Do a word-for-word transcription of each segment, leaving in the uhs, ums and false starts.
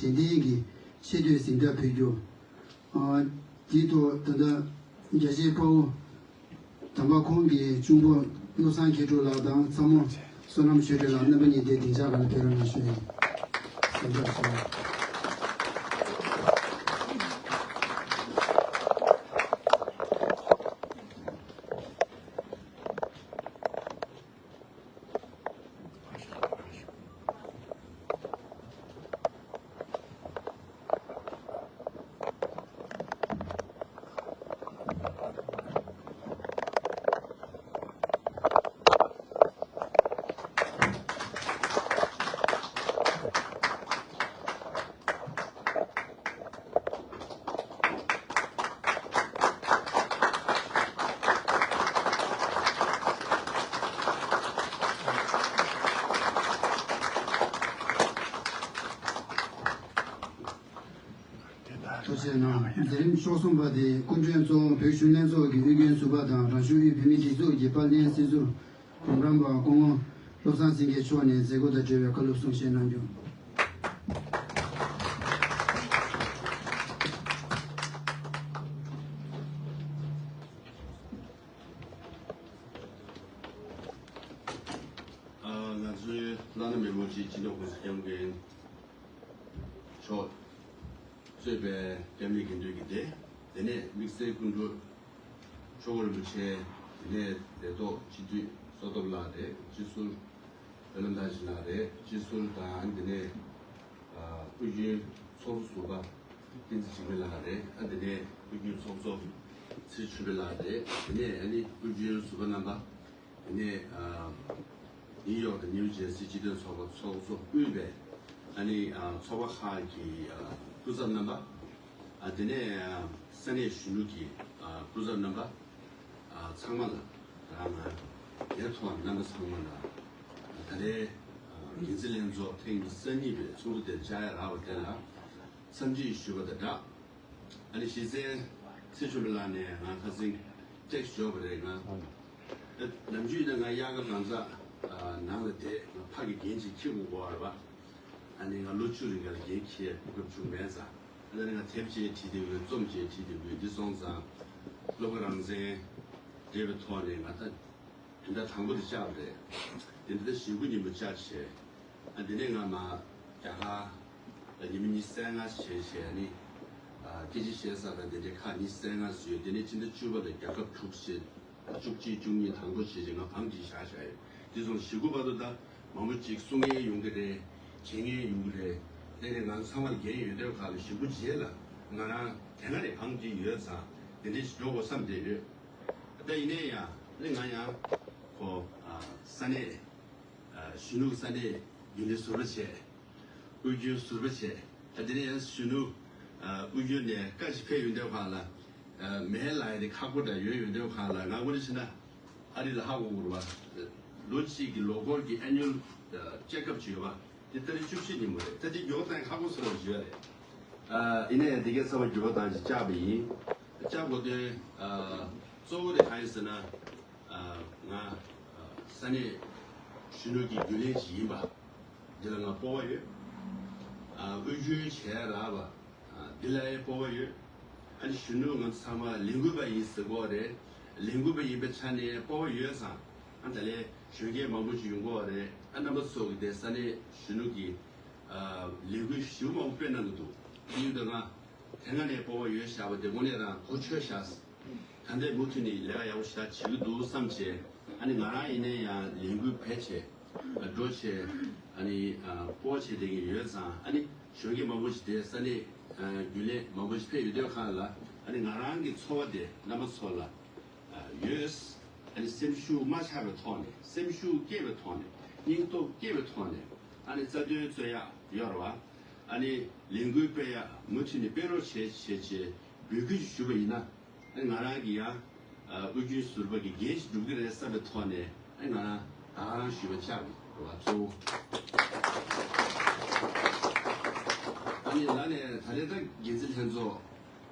དྲན་རྟེན་གྱི་ཆེ་བསྟོད་གཟེངས་རྟགས་ཕུལ་རྒྱུ། ཨ། དེའི་ཐོག་ད་ལྟ་རྒྱལ་གཅེས་དཔའ་བོ་དམ་པ་ཁོང་གི་གཅུང་པོ་བློ་བཟང་མཁས་གྲུབ་ལགས་དང་ཚ་མོ་བསོད་ནམས་ཆོས་སྒྲོན་ལགས། རྣམ་པ་གཉིས་དེ་སྡིངས་ཆ་སྒང་ལ་ཕེབས་རོགས་གནང་ཞུ་ཡིན། གཟེངས་རྟགས་ཞུ། ཐུགས་རྗེ་གནང་། མཛད་རིམ་ཕྱོགས་གསུམ་པ་དེ་སྐུ་མགྲོན་གཙོ་བོ་བོད་གཞོན་ལྷན་ཚོགས་ཀྱི་དབུས་རྒྱུན་ཟུར་པ་དང་རང་གཞུང་དབུས་བོད་མིའི་སྒྲིག་འཛུགས་ཀྱི་དཔལ་ལྡན་སྲིད་ཟུར་གོང་རིམ་པ་སྐུ་ངོ་བློ་བཟང་སེང་གེ་མཆོག་ནས་མཛད་སྒོ་དང་འབྲེལ་བའི་བཀའ་སློབ་གསུང་བཤད་གནང་རྒྱུ། ཨ། ང་ཚོའི་བླ་ན་མེད་པའི་སྤྱི་ནོར་༸གོང་ས་༸སྐྱབས་མགོན་མཆོག་གཙོས་པའི་སྐྱབས་གནས་དགེ་འདུན་གྱི་སྡེ། དེ་ནས་དམིགས་བསལ་སྐུ་མགྲོན་ཆོས་འཁོར་རིན་པོ་ཆེ། དེ་ནས་བདེ་ཐོག་སྤྱི་འཐུས་བསོད་སྟོབས་ལགས་རེད། སྤྱི་ཟུར་བོད་ལ་མདའ་ཞིག་ལགས་རེད། སྤྱི་ཟུར་དང་། དེ་ནས་ཨ། དབུས་རྒྱུན་ཚོགས་གཙོ་ཟུར་པ་བསྟན་འཛིན་འཇིགས་མེད་ལགས་རེད། ཨ། དེ་ནས་དབུས་རྒྱུན་ཚོགས་གཙོ་ཚེ་ཆོས་འཕེལ་ལགས་རེད། དེ་ནས་ཨ་ནི་དབུས་རྒྱུན་ཟུར་པ་རྣམ་པ། དེ་ནས་ཨ། ནིའུ་ཡོག་དང་ནིའུ་ཇེར་སི་སྤྱི་མཐུན་ཚོགས་པ་ཚོགས་གཙོ་དབུས་པའི་ཨ་ནི་ཨ། ཚོགས་པ་ཁག་གི་ཨ། སྐུ་ཚབ་རྣམ་པ། ཨ། དེ་ནས་ཨ། ས་གནས་གཞོན་ནུ་གི་ཨ། སྐུ་ཚབ་རྣམ་པ། ཨ། ཚང་མ་ལ་རང་ང་ཡར་ཐོག་རྣམ་པ་ཚང་མ་ལ་ད་རེས་ཨ། འགན་འཛིན་ལྷན་ཚོགས་ཐེངས་གསར་གཉིས་པའི་ཚོགས་འདུ་དེར་བཅར་ཡ་རག་པ་དེ་ལ་འཚམས་འདྲི་ཞུས་པ་དང་སྦྲགས། ཨ་ནི་གཞི་རྩའི་ཚེ་ཆུ་ལ་ནས་ང་ཁ་སང་ཊེག་སི་འབྱོར་བ་རེད། ང་ནམ་རྒྱུན་ཡིན་ན་ང་དབྱར་ཁ་གང་ཚ་ནང་ལ་བསྡད། ང་ཕ་གི་འགན་ཅིག་འཁྱེར་དགོས་པ་རེད་པ། ཨ་ནི་ང་ལོ་བཅུ་རིང་ག་ལ་འགན་འཁྱེར་དགོས་སྐབས་བྱུང་མེད་ཙང་། ཨ་ནི་ང་དེབ་ཅིག་བྲིས་བསྡད་ཡོད། རྩོམ་ཅིག་བྲིས་བསྡད་ཡོད། འདི་སོང་ཙང་སློབ་གྲྭ་རང་བཙན་འདྲེས་པའི་ཐོག་ནས་ང་ད་བདུན་ཕྲག་དང་པོ་དེ་བཅག་པ་རེད། དེ་འདྲ་ད་ཞེ་དགུ་ཉིན་མོ་བཅག་བྱས། ཨ། དེ་ནས་ང་མར་རྒྱ་གར་ལ་ཉི་མ་ཉི་ཤུ་རྩ་ལྔ་བྱས་བྱས། ཨ་ནི་ཨ། སྐད་ཆ་བཤད་ས་དང་དེ་འདྲའི་ཁག་ཉི་ཤུ་རྩ་ལྔ་བཟོས། དེ་ནས་ཕྱི་ཟླ་བཅུ་པ་ལ་རྒྱལ་ཁབ་དྲུག་བྱས། བཅུ་གཅིག་བཅུ་གཉིས་དང་པོ་བྱས་བྱས་ང་བང་སྒྲིག་བཞག་བཞག་ཡོད། དེ་སོང་ཞེ་དགུ་བར་དུ་ད་མང་པོ་ཅིག་གསུང་མཁན་ཡོང་གི་རེད། མཇལ་མཁན་ཡོང་གི་རེད། དེ་ནས་ང་ཚང་མར་འགན་ཡོད་དུས་ཁག་ལ་ཞེ་དགུ་རྗེས་ལ་ང་རང་དེ་སྔ་ནས་བང་སྒྲིག་ཡོད་ཙང་དེ་འདྲའི་ཞིག་འགྲོ་དགོས་བསམ་བསྡད་ཡོད། ད་ཡིན་ནའི་ཡང་ཨ་ནི་ང་ཡང་ཁོ་ཨ། ས་གནས་ཨ། གཞོན་ནུ་ས་གནས་རྒྱུན་ལས་ཟུར་པ་བྱས། དབུས་རྒྱུན་ཟུར་པ་བྱས། ཨ། དེ་ནས་ཡང་གཞོན་ནུ་ཨ། དབུས་རྒྱུན་ནས་བཀའ་ཞིག་ཕེབས་ཡོང་དུས་ཁག་ལ་ཨ། མལ་ལ་ཡ་དེ་ཁག་པོ་འདྲ་ཡོད། ཡོང་དུས་ཁག་ལ་ང་ཁོ་རེ་བྱས་ན་ཨ་རི་ལ་ཧ་གོ་གི་རེད་པ། ལོ་གཅིག་གི་ལོ་འཁོར་གྱི་ཨེ་ནུ་ཨལ་ཅེག་ཨབ་ཅིག་ཡོད་པ། དེ་ཏ་རིག་བཅུ་བཞི་ཉིན་མོ་རེད། ད་དེ་མགྱོགས་དང་ཁག་པོ་བཟོ་བ་ཞིག་ཡོད་རེད། ཨ། ཡིན་ནའི་དེ་གའི་ཚབ་པ་འགྱུར་བ་བཏང་ཞིག་བཅག་པ་ཡིན། བཅག་དགོས་དོན་ཨ། གཙོ་བོ་དེ་གང་ཡིན་ཟེར་ན། ཨ། ང་ཨ། ས་གནས་གཞོན་ནུ་གི་རྒྱུན་ལས་ཅིག་ཡིན་པ་འདི་ལ་ང་སྤོབས་པ་ཡོད། ཨ། དབུས་རྒྱུན་བྱས་རག་པ་ཨ། འདི་ལ་ཡང་སྤོབས་པ་ཡོད། ཨ་ནི་གཞོན་ནུ་ང་ཚོ་ཚང་མ་ལས་འགུལ་བ་ཡིན་ཟེར་གོ་རེད། ལས་འགུལ་བ་ཡིན་པའི་ཆ་ནས་སྤོབས་པ་ཡོད་ཙང་། ཨ། ད་ལས་གཞོན་སྐྱེས་མང་པོ་ཅིག་ཡོང་གི་ཡོད་རེད། ཨ། རྣམ་པ་ཚོ་གི་དེ་ས་གནས་གཞོན་ནུ་གི་ཨ། ལས་འགུལ་ཞེ་པོ་མང་པོ་སྤེལ་གནང་གི་འདུག་དེ་ཡིན་དུས་ང་དེ་སྔ་ནས་སྤོབས་པ་ཡོད་བཞག་པ་དེ་དངོས་གནས་རང་གོ་ཆོད་བཞག་ད་ལྟའི་མུ་མཐུད་ནས་ལས་ཀ་ཡག་པོ་ཞེ་དྲག་བྱེད་ཀྱི་འདུག་བསམ་བྱས། ཨ་ནི་ང་རང་ཡིན་ནའི་ཡང་ལས་འགུལ་བེད་བྱས་འགྲོ་བྱས། ཨ་ནི་ཨ། སྤོབས་པ་བྱས་བསྡད་ཀྱི་ཡོད་ཙང་། ཨ་ནི་གཞོན་སྐྱེས་མང་པོ་ཞིག་དེ་ས་གནས་ཨ། རྒྱུན་ལས་མང་པོ་ཞིག་ཕེབས་ཡོང་དུས་ཁག་ལ། ཨ་ནི་ང་རང་གི་ཚོར་བ་དེ་རྣམ་པ་ཚོ་ལ་ཨ། ཡོད། ཨ་ནི་སེམས་ཤུགས་མ་ཆག་པའི་ཐོག་ནས། སེམས་ཤུགས་སྐྱེད་པའི་ཐོག་ནས། སྙིང་སྟོབས་སྐྱེད་པའི་ཐོག་ནས། ཨ་ནི་རྩ་དོན་རྩོད་ཡག་ཡོད་རེད་པ། ཨ་ནི་ལས་འགུལ་སྤེལ་ཡག་མུ་མཐུད་ནས་སྤེལ་རོགས་བྱེད་བྱེད་ཅེས་འབོད་སྐུལ་ཞུས་པ་ཡིན་ན། ཨ་ནི་ང་རང་གིས་ཡང་ཨ། དབུས་རྒྱུན་ཟུར་པ་གི་འགན་ཞིག་སྒྲུབ་ཀྱི་རེད་བསམ་པའི་ཐོག་ནས། ཨ་ནི་ང་རང་ད་ག་རང་ཞུས་པ་ཆགས་ཀྱི་རེད་པ། གཙོ་བོ། ཨ་ནི་ལ་ནས་ད་རེས་ད་འགན་འཛིན་ལྷན་ཚོགས་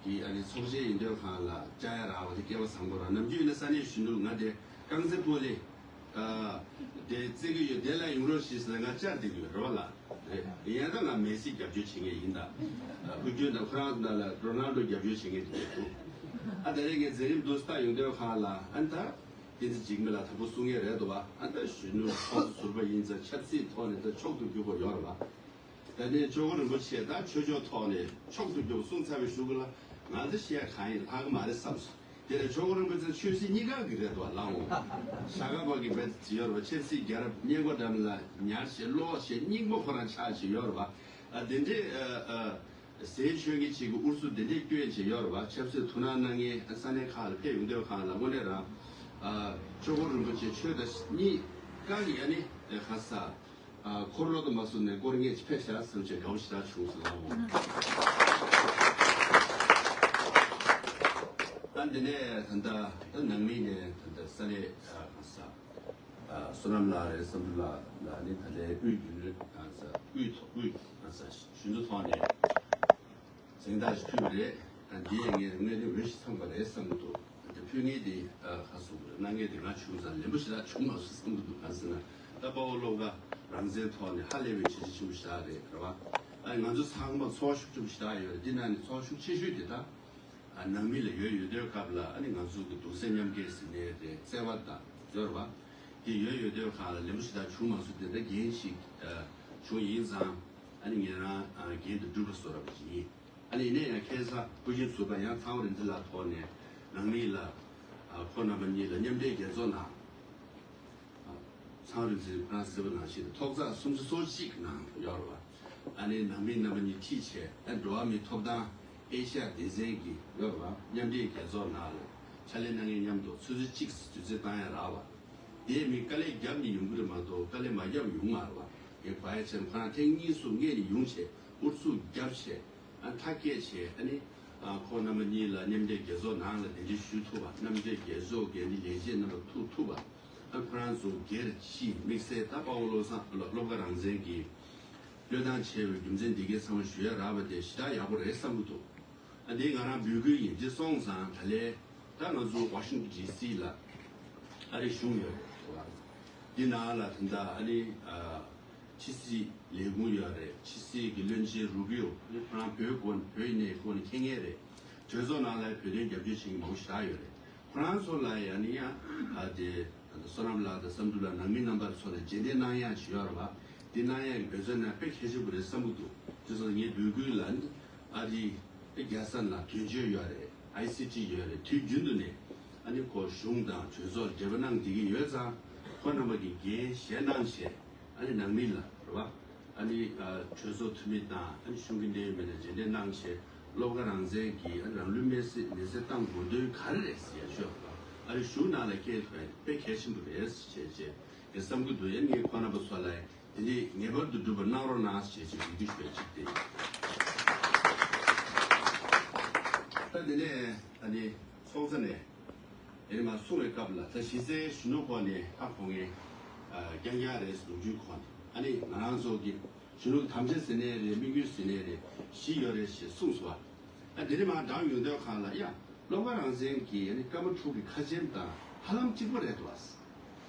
ཀྱི་ཨ་ནི་ཚོགས་ཆེན་ཡིན་དུས་ཁག་ལ་བཅར་ཡ་རག་པ་དེ་སྐལ་བ་བཟང་པོ་རེད། ནམ་རྒྱུན་ཡིན་ན་ས་གནས་གཞོན་ནུ་ང་དེ་རྐང་རྩེད་སྤོ་ལོ་ ཨ། དེ་བརྩི་གི་ཡོད། དེ་ལ་ཡོང་རོགས་ཞེས་ཟེར་ང་བཅར་བསྡད་ཀྱི་ཡོད་རེད་བ་ལ། རེད། ཡིན་ཡང་ད་ང་མེ་སི་རྒྱབ་སྐྱོར་བྱེད་མཁན་ཡིན་ད། ཨ། ཕུ་ཀྱོན་དང་ཁོ་རང་ད་ལ་རོ་ནལ་ཌོ་རྒྱབ་སྐྱོར་བྱེད་མཁན་དེ་འདྲ་འདུག་ཨ། ད་རེས་ངས་མཛད་རིམ་འདུག་སྟ་ཡོང་དུས་ཁ་ལ་ཨ་ད། བསྟན་འཛིན་འཇིགས་མེད་ལགས་དང་པོ་གསུང་མཁན་རེད་འདུག་བ། ཨ་ད་གཞོན་ནུ་ཚོགས་གཙོ་ཟུར་པ་ཡིན་ཙང་ཆབ་སྲིད་ཐོག་ནས་ད་མཆོག་ཏུ་གྱུར་པ་ཡོད་རེད་བ། ད་ནས་ཇོ་བོ་རིན་པོ་ཆེ་ད་ཆོས་ཕྱོགས་ཐོག་ནས་མཆོག་ཏུ་གྱུར་པ་གསུངས་ཚར་བའི་གཞུག་གུ་ལ་ང་ཚོ་བཤད་གང་ཡིན་ལྷག་གི་མ་རེད་བསམ་སོང་། དེ་ནས་ཇོ་བོ་རིན་པོ་ཆེ་ཆོས་སྲིད་གཉིས་ཀ་གི་རེད་འདུག་བ་ལགས་འོང་། ཤ་ཁ་པ་གི་བེད་ཅི་ཡོད་རེད་བ། ཆབ་སྲིད་རྒྱལ་རབས་སྙན་གོ་འགྲམ་ལ་ཉར་བྱས་ཀློག་བྱས་སྙིང་པོ་ཁོ་རང་ཆགས་བྱས་ཡོད་རེད་བ། ཨ་དེ་འདྲའི་ཨ་ཨ། ཟས་ཆོས་ཀྱི་ཆེད་ཀྱི་ཨུ་ཚུགས་དེ་འདྲས་སྐྱོན་བྱས་ཡོད་རེད་བ། ཆབ་སྲིད་ཐུགས་སྣང་གནང་མཁན་ས་གནས་ཁག་ལ་ཕེབས་ཡོང་དུས་ཁག་ལ་དངོས་གནས་རང་ཨ་ཇོ་བོ་རིན་པོ་ཆེ་ཆོས་དང་གཉིས་ཀ་གི་ཡ་ནི་ཁ་ས་ཨ་འཁོར་ལོ་དུ་མ་བཟུང་ནས་སྐོར་ངེས་ཕེབས་ཤག་བསམ་བྱས་དགའ་བོ་ཞེ་དྲག་བྱུང་སོང་ལགས་འོང་། ཨ་འདི་ནས་ད་ལྟ་ད་ནང་མི་ནས་ད་ལྟ་ས་གནས་ཁ་ས། བསོད་ནམས་ལགས་རེད། བསམ་གྲུབ་ལགས་ལ་ནི་ད་ལྟའི་དབུས་རྒྱུན་ལས་ཨ་ས་དབུས་ཐོག་དབུས་ཨ་ས་གཞོན་ཚོ་ཐོག་ནས་གཟེངས་རྟགས་ཞིག་ཕུལ་བ་རེད། ཨ་འདི་ཡང་ངས་དངོས་གནས་འོས་ཤིང་འཚམས་པ་རེད་བསམ་གྱི་འདུག་ཨ་འདི་ཕུལ་མཁན་དེ་ཨ་ཁ་གསུང་གི་རེད། གནང་མཁན་དེ་ང་བྱུང་ཙང་ལན་པོ་ཞེ་དྲག་བྱུང་མ་སོང་བསམ་གྱི་འདུག་གང་ཟེར་ན་ད་དཔའ་བོ་བློ་དགའ་རང་བཙན་ཐོག་ནས་ཧ་ལས་པའི་བྱས་རྗེས་ཆེན་པོ་ཞེ་དྲག་རེད་རེད་བ། ཨ་ང་ཚོ་ཚང་མ་ཚོར་བ་ཤུགས་ཆེན་པོ་ཞེ་དྲག་ཡོད་རེད། འདི་ནང་ནས་ཚོར་བ་ཤུགས་ཆེ་ཤོས་དེ་ད། ནང་མི་ལ་ཡོད་ཡོད་དུས་སྐབས་ལ་ཨ་ནི་ང་ཚོ་གི་གདུང་སེམས་མཉམ་སྐྱེད་ཟེར་ནའི་རེད། བརྩེ་བ་དང་འབྱོར་བ་དེ་ཡོད་ཡོད་དུས་གང་ལ་ལེན་པོ་ཞེ་དྲག་བྱུང་མ་སོང་། དེ་འདྲ་འགན་ཞིག་བྱུང་ཡིན་ཙང་ཨ་ནི་ངེད་རང་འགན་དུ་སྒྲུབ་པ་བཟོ་ར་བ་ཞིག་ཡིན། ཨ་ནི་ཡིན་ནའི་ཡང་ཁ་སང་ཕུ་ཤིན་ཚུགས་པ་ཡང་ཚང་བ་རིན་ཆེན་ལགས་ཐོག་ནས་ནང་མི་ལ་ཁོ་རྣམ་པ་གཉིས་ལ་མཉམ་འབྲེལ་རྒྱལ་ཚོགས་ནང་། ཚང་རིག་འཛིན་ཁོ་རང་ཟེར་བ་ནང་བཞིན་ཐོག་བརྩེགས་སུམ་ཅུ་སོ་གཅིག་ནང་ཡོད་རེད་བ། ཨ་ནི་ནང་མི་རྣམ་པ་གཉིས་ཁྲིད་བྱས་ཨ་འགྲོ་བ་མིའི་ཐོབ་ཐང་ཨེ་ཤ་ཡ་སྡེ་ཚན་གྱི་ཡོད་རེད་བ། མཉམ་འབྲེལ་རྒྱལ་ཚོགས་ནང་ལ་ཕྱག་ལས་གནང་མཁན་མཉམ་དུ་ཆུ་ཚོད་གཅིག་དུས་ཚོད་བཏང་ཡ་རག་བ། དེའི་མི་དཀའ་ལས་བརྒྱབ་ནས་ཡོང་གི་རེད་མ་གཏོགས་དཀའ་ལས་མ་བརྒྱབ་ཡོང་མ་རེད་བ། ངས་གོ་ཡ་བྱས་ན་ཁོ་རང་ཐེངས་གཉིས་གསུམ་སྔས་ནས་ཡོང་བྱས་ཨུ་ཚུགས་བརྒྱབ་བྱས། ཨ་མཐའ་སྐྱེལ་བྱས་ཨ་ནི་ཨ་ཁོང་རྣམ་པ་གཉིས་ལ་མཉམ་འབྲེལ་རྒྱལ་ཚོགས་ནང་ལ་གདན་འདྲེན་ཞུ་ཐུབ་པ། མཉམ་འབྲེལ་རྒྱལ་ཚོགས་འགན་འཁྲི་ལས་བྱེད་རྣམ་པ་ཐུག་ཐུབ་པ། ཨ་ཁོ་རང་ཚོ་སྒེར་གྱིས་དམིགས་བསལ་ད་དཔའ་བོ་བློ་བཟང་བློ་དགའ་རང་བཙན་གྱིས་བློས་བཏང་བྱས་པའི་རྒྱུ་མཚན་འདི་གའི་ཚང་མ་ཞུ་ཡ་རག་པ་དེ་ཞེ་དྲག་ཡག་པོ་རེད་བསམ་གྱི་འདུག་ཨ་འདི་ང་རང་འབོད་སྐུལ་ཡིན། འདི་སོང་ཙང་ད་ལས་ད་ང་ཚོ་ཝ་ཤིང་ཊོན་ཌི་སི་ལ་ཨ་རི་གཞུང་ཡོད་རེད། འདི་ནང་ལ་ད་ལྟ་ཨ་ནི་ཨ། ཕྱི་སྲིད་ལས་ཁུངས་ཡོད་རེད། ཕྱི་སྲིད་ཀྱི་བློན་ཆེན་རུ་པིའོ་ཁོ་རང་བོད་སྐོར་བོད་ནས་ཁོ་ནས་མཁྱེན་མཁན་རེད། གྲོས་ཚོགས་ནང་ལ་བོད་དོན་རྒྱབ་སྐྱོར་བྱེད་མཁན་མང་པོ་ཞེ་དྲག་ཡོད་རེད། ཁོ་རང་ཚོ་ལ་ཡང་ནི་ཡང་ཨ་དེ་བསོད་ནམས་ལགས་དང་བསམ་གྲུབ་ལགས་ནང་མི་རྣམ་པ་ཚོ་ལ་རྗེས་འདེད་གནང་ཡག་ཅིག་ཡོད་རེད་བ། འདི་གནང་ཡག་གི་འབད་བརྩོན་གནང་དཔེ་གལ་ཆེན་པོ་རེད་བསམ་གྱི་འདུག་དེ་ཚོ་ངས་འབོད་སྐུལ་ལ་ནི་ཨ་རི་རྒྱལ་ས་ལ་དོན་གཅོད་ཡོད་རེད། ཨའི་སི་ཊི་ཡོད་རེད། དུས་རྒྱུན་དུ་ནས་ཨ་ནི་ཁོ་གཞུང་དང་གྲོས་ཚོགས་འབྲེལ་བ་གནང་བསྡད་ཀྱི་ཡོད་ཙང་ཁོ་རྣམ་པ་གིས་འགན་བཞེས་གནང་བྱས། ཨ་ནི་ནང་མི་ལ་རེད་བ། ཨ་ནི་ཨ་གྲོས་ཚོགས་འཐུས་མི་དང་ཨ་ནི་གཞུང་གི་འབྲེལ་ཡོད་མི་ལ་རྗེས་འདེད་གནང་བྱས་བློ་དགའ་རང་བཙན་གྱིས་ཨ་ནི་རང་ལུས་མེར་སྲེག་མེར་སྲེག་བཏང་དགོས་དོན་ག་རེ་རེད་ཟེར་ཡ་ཤོད་རེད་བ། ཨ་ནི་གཞུང་ནང་ལ་སྐད་ཐོན་དཔེ་གལ་ཆེན་པོ་རེད་ཞེས་བྱས་ངས་བསམ་གྱི་འདུག་ཡ་ངས་ཁོང་རྣམ་པ་ཚོ་ལ་དེ་འདྲའི་ངེས་པར་དུ་སྒྲུབ་པ་གནང་རོགས་གནང་ཞེས་བྱས་འབོད་སྐུལ་ཞུ་ཡ་གཅིག་དེ་ཡིན། ད་དེ་ནས་ཨ་ནི་ཚོགས་གཙོ་ནས། དེ་ནས་མར་གསུང་བའི་སྐབས་ལ་ད་གཞི་རྩའི་གཞོན་ནུ་སྐོར་ནས་ཧ་གོ་མཁན་རྐྱང་རྐྱང་རེད། ལོ་རྒྱུས་སྐོར་ནས་ཨ་ནི་ང་རང་ཚོ་གི་གཞོན་ནུ་དམ་བཅའ་ཟེར་ནའི་རེད། དམིགས་ཡུལ་ཟེར་ནའི་རེད། བཞི་ཡོད་རེད་ཞེས་གསུངས་སོང་བ། ཨ་དེ་ནས་མར་འགྲངས་ཡོང་དུས་གང་ལ་ཡ་བློ་དགའ་རང་བཙན་གྱི་ཨ་ནི་ཀརྨ་ཕྲུག་གི་ཁ་ཆེམས་དང་ཧ་ལམ་གཅིག་པ་རེད་འདུག་བ།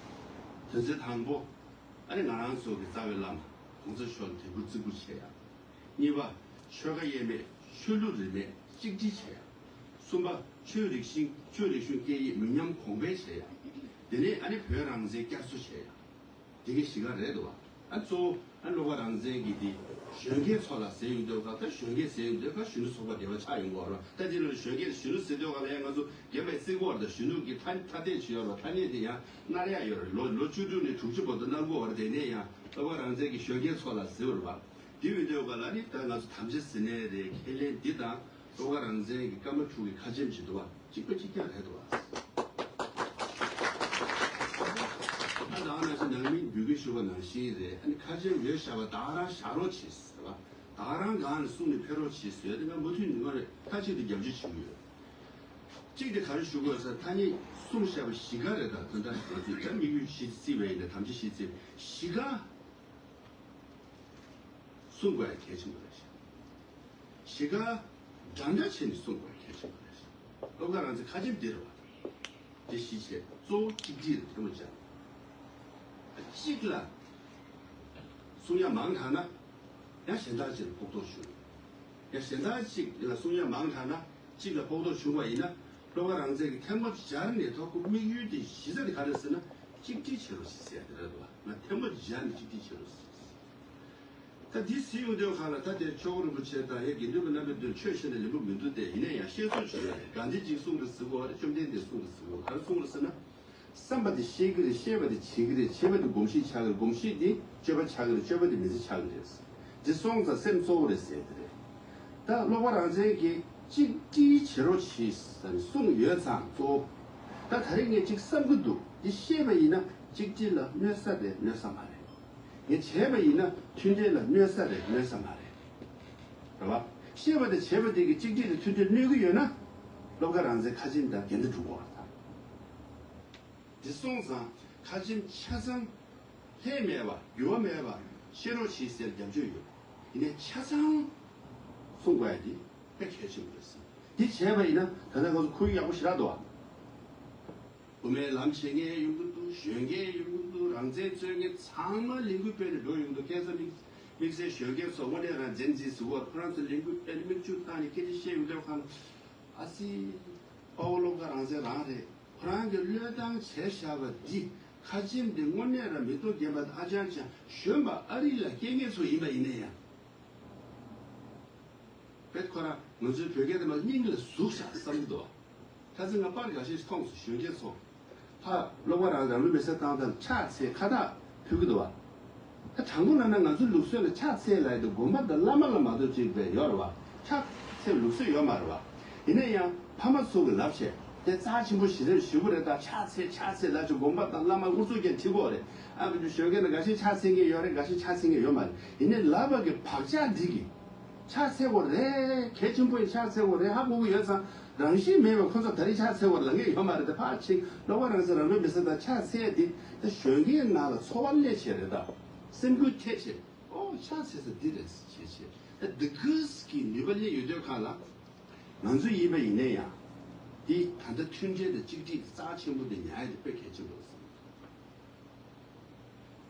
དོན་ཚན་དང་པོ་ཨ་ནི་ང་རང་ཚོ་གི་རྩ་བའི་བླ་མ་གོང་ས་མཆོག་ལ་དད་བཀུར་བརྩི་བཀུར་བྱེད་ཡ། གཉིས་པ། ཆོལ་ཁ་དབྱེ་མེད་ཆོས་ལུགས་རིས་མེད་གཅིག་སྒྲིལ་བྱེད་ཡ། གསུམ་པ། ཆོས་རིག་གཞུང་ཆོས་རིག་གཞུང་སྐད་ཡིག་མི་ཉམས་གོང་འཕེལ་བྱེད་ཡ། དེ་ནས་ཨ་ནི་བོད་རང་བཙན་བསྐྱར་གསོ་བྱེད་ཡ། དེ་གའི་གཞི་རྐང་རེད་འདུག་བ། ཨ་གཙོ་བོ་ཨ་བློ་དགའ་རང་བཙན་གྱི་དེ་གཞོན་སྐྱེས་ཚོ་ལ་ཟེར་ཡོང་དུས་ག་ད་གཞོན་སྐྱེས་ཟེར་ཡོང་དུས་ག་གཞོན་ནུ་ཚོགས་པ་སྡེ་བ་ཆགས་ཡོང་གི་ཡོད་རེད། ད་དེ་ལ་གཞོན་སྐྱེས་གཞོན་ནུ་ཟེར་དུས་ག་ལ་ཡང་ང་ཚོ་རྒན་པའི་བརྩི་གི་ཡོད་རེད། ད་གཞོན་ནུ་གི་ཐ་ཐ་དད་ཅིག་ཡོད་རེད་བ། ཐ་སྙད་དེ་ཡང་གནང་ཡ་ཡོད་རེད། ལོ་ལོ་བཅུ་དྲུག་ནས་དྲུག་ཅུ་བར་དུ་གནང་གི་ཡོད་རེད། དེ་ནས་ཡང་བློ་དགའ་རང་བཙན་གྱི་གཞོན་སྐྱེས་ཚོ་ལ་ཟེར་བ་རེད་བ། དེ་ཡིན་དུས་ག་ལ་ནི་ད་ང་ཚོ་དམ་བཅའ་ཟེར་ནའི་རེད། ཁས་ལེན་འདི་དང་བློ་དགའ་རང་བཙན་གྱི་ཀརྨ་ཕྲུག་གི་ཁ་ཆེམས་ཅིག་འདུག་བ། གཅིག་པ་གཅིག་རྐྱང་རེད་འདུག་བ། ཨ་ད་ནང་བཞིན་ནང་མིས་འབོད་སྐུལ་ཞུ་བ་ནང་བཞིན་རེད། ཨ་ནི་ཁ་ཆེམས་ཡོད་བཞག་པ་ད་ག་རང་བཞག་རོགས་བྱེད་ཟེར་བ། ད་ག་རང་སྒང་ནས་གསུངས་ནས་ཕེབས་རོགས་བྱེད་ཟེར་ཡ་དེ་ང་མུ་མཐུད་ནས་ང་རེ་མཐའ་གཅིག་ཏུ་རྒྱབ་སྐྱོར་བྱེད་ཀྱི་ཡོད། གཅིག་དེ་ག་རེ་ཞུ་དགོས་ཟེར་ཐ་སྙད་གསུངས་བཞག་པ་བཞི་ཀ་རེད། ད་ད་ལྟ་ང་ཚོས་ད་དམིགས་ཡུལ་བཞི་བརྩིས་པ་ཡིན་ན་དམ་བཅའ་བཞི་བརྩིས་བཞི་ཀ་གསུང་དགོས་ཡ་གལ་ཆེན་པོ་རེད་ཤག་བཞི་ཀ་འདྲ་འདྲ་བྱས་ནས་གསུང་དགོས་ཡ་གལ་ཆེན་པོ་རེད་ཤག་བློ་དགའ་རང་བཙན་ཁ་ཆེམས་འདི་རེད་བ། དེ་གཞི་བྱས་གཙོ་བོ་གཅིག་སྒྲིལ་ཐལ་མོ་སྦྱར། གཅིག་ལ་གསུང་ཡ་མང་དྲགས་ན་ཡང་གཞན་དག་ཅིག་ལ་ཕོག་ཐུག་བྱུང་། ཡང་གཞན་དག་ཅིག་ལ་གསུང་ཡ་མང་དྲགས་ན་གཅིག་ལ་ཕོག་ཐུག་བྱུང་བ་ཡིན་ན། སློབ་དགའ་རང་བཙན་གྱིས་ཐེངས་མ་སྦྱར་ནས་ཐོག་ཁོ་དམིགས་ཡུལ་དེ་གཞི་རྩ་དེ་ག་རེ་ཟེར་ན། གཅིག་སྒྲིལ་བྱེད་རོགས་ཞེས་ཟེར་དེ་རེད་འདུག་ང་ཐེངས་མ་སྦྱར་ནས་གཅིག་སྒྲིལ་བྱེད་རོགས་ཞེས། ད་འདི་ཟེར་ཡོང་དུས་སྒང་ལ་ད་དེ་ཆོས་གོང་རིན་པོ་ཆེ་དང་ཡ་དགེ་འདུན་པ་རྣམ་པའི་མདུན་ཆོས་བཤད་ན་ལེགས་པོ་མི་འདུག་སྟེ། ཡིན་ན་ཡང་བཤད་སྲོལ་ཅིག་ཡོད་རེད། གྷན་དྷི་ཇིས་གསུངས་རེད་ཟེར་གོ་རེད། བཅོམ་ལྡན་འདས་གསུངས་རེད་ཟེར་གོ་ག་རེ་གསུངས་རེད་ཟེར་ན། བསམ་པ་དེ་ཤེས་ཀྱི་རེད། ཤེས་པ་དེ་བྱེད་ཀྱི་རེད། བྱེད་པ་དེ་གོམས་གཤིས་ཆགས་ཀྱི་རེད། གོམས་གཤིས་དེ་སྤྱོད་པ་ཆགས་ཀྱི་རེད། སྤྱོད་པ་དེ་མི་ཚེ་ཆགས་ཀྱི་རེད། འདི་སོང་ཙང་སེམས་གཙོ་བོ་རེད་ཟེར་དེ་རེད། ད་སློབ་དགའ་རང་བཙན་གྱིས་གཅིག་སྒྲིལ་བྱེད་རོགས་བྱེད་ཟེར་ནས་གསུངས་ཡོད་ཙང་གཙོ་བོ། ད་ད་རེས་ངས་གཅིག་བསམ་གྱི་འདུག་འདི་ཤེས་པ་ཡིན་ན་གཅིག་སྒྲིལ་ལ་གནོད་ས་རེད། གནོད་ས་མ་རེད། ངས་བྱས་པ་ཡིན་ན་མཐུན་སྒྲིལ་ལ་གནོད་ས་རེད། གནོད་ས་མ་རེད། རེད་བ། ཤེས་པ་དང་བྱས་པ་དེ་གིས་གཅིག་སྒྲིལ་དང་མཐུན་སྒྲིལ་གནོད་ཀྱི་ཡོད་ན། སློབ་དགའ་རང་བཙན་ཁ་ཆེམས་དང་འགལ་ཟླ་འགྲོ་གི་ཡོད་རེད་ད། འདི་སོང་ཙང་ཁ་ཆེམས་ཆ་ཚང་ལྷད་མེད་པ། འགྱུར་བ་མེད་པ་བཤད་རོགས་བྱེད་ཟེར་རྒྱབ་སྐྱོར་ཡོད། ཡིན་ནའི་ཆ་ཚང་གསུང་དགོས་ཡ་དེ་དཔེ་གལ་ཆེན་པོ་རེད་ཟེར། འདི་བྱས་པ་ཡིན་ན་ད་ལྟ་ང་ཚོ་ཁོར་ཡུག་ཡག་པོ་ཞེ་དྲག་འདུག་བ། དབུ་མའི་ལམ་བྱེད་མཁན་ཡོང་གི་འདུག་གཞོན་སྐྱེས་ཡོང་གི་འདུག་རང་བཙན་རྩོད་མཁན་ཚང་མ་ལས་འགུལ་སྤེལ་ནས་འགྲོ་ཡོང་གི་འདུག་ཁ་སང་དམིགས་དམིགས་བསལ་གཞོན་སྐྱེས་ཚོ་དངོས་གནས་རང་བཙན་འཛིན་ཟེར་བ། ཁོ་རང་ཚོ་ལས་འགུལ་སྤེལ་ནས་མིག་ཆུ་བཏང་ནས་སྐད་ཆ་བཤད་ཡོང་དུས་སྒང་ལ། ཨ་ཙི། དཔའ་བོ་སློབ་དགའ་རང་བཙན་རང་རེད། ཁོ་རང་གིས་བློས་བཏང་བྱས་བཞག་པ་འདི་ཁ་ཆེམས་འདི་དངོས་གནས་རང་མི་རྟོགས་རྒན་པ་དང་ཨ་ཅང་ཅང་གཞོན་པ་ཨ་རི་ལ་སྐྱེ་མཁན་ཚོ་ཡིན་པ་ཡིན་ན་ཡང་། བེད་ཁོ་རང་ང་ཚོའི་བོད་སྐད་དེ་མར་སྙིང་ལ་ཟུག་བཞག་བསམ་གྱི་འདུག་ཁ་སང་ང་པར་འགའ་ཤས་ཤིག་མཐོང་སོང་། གཞོན་སྐྱེས་ཚོ། ཕར་སློབ་དགའ་རང་རང་ལུས་མེར་སྲེག་བཏང་སྟངས་ཕྱག་འཚལ་ཁ་བཏགས་ཕུལ་གྱི་འདུག་བ། ད་དྲང་པོ་ལབ་ན་ང་ཚོའི་ལུགས་སྲོལ་ལ་ཕྱག་འཚལ་ལབ་ཡ་དེ་དགོན་པ་དང་བླ་མ་ལ་མ་གཏོགས་ཅིག་བས་ཡོད་རེད་བ། ཕྱག་འཚལ་ལུགས་སྲོལ་ཡོད་མ་རེད་བ། ཡིན་ན་ཡང་ཕ་མ་ཚོ་གི་ལབ་བྱས་དེ་རྩ་ཆེན་པོ་ཞེ་དྲག་ཞེ་པོ་རེད། ད་ཕྱག་འཚལ་ཕྱག་འཚལ་ལབ་བྱས་དགོན་པ་དང་བླ་མ་ཨུ་ཚུགས་ཀྱང་ཁྲིད་དགོས་རེད། ཨ་གཞོན་སྐྱེས་ལ་འགའ་ཤས་ཕྱག་འཚལ་མཁན་ཡོད་རེད། འགའ་ཤས་ཕྱག་འཚལ་མཁན་ཡོད་མ་རེད། ཡིན་ནའི་ལབ་པ་གི་བག་ཆགས་འདི་གིས། ཕྱག་འཚལ་དགོས་རེད། གལ་ཆེན་པོ་ཡིན། ཕྱག་འཚལ་དགོས་རེད་ཧ་གོ་གི་ཡོད་ཙང་། རང་བཞིན་མེད་པར་ཁོ་ཚོ་ད་རེས་ཕྱག་འཚལ་དགོས་རེད་ལབ་མཁན་ཡོད་མ་རེད། ད་ཕར་ཕྱིན་སློབ་དགའ་རང་བཙན་རང་ལུས་མེར་སྲེག་དང་ཕྱག་འཚལ་དེ་ད་གཞོན་སྐྱེས་ནང་ལ་ཚོར་བ་སླེབས་བྱས་རེད། ད་སེམས་འགུལ་ཐེབས་བྱས། ཨོ་ཕྱག་འཚལ་ས་འདི་རེད་བྱས་བྱས། ད་འདི་གུས་ཀྱི་ནུས་པ་སླེབས་ཡོད་དུས་སྒང་ལ། ང་ཚོ་ཡིན་པ་ཡིན་ན་ཡང་། འདི་ད་ལྟ་མཐུན་སྒྲིལ་དང་གཅིག་སྒྲིལ་རྩ་ཆེན་པོ་འདི་ཉར་ཡ་དེ་དཔེ་གལ་ཆེན་པོ་རེད་བསམ།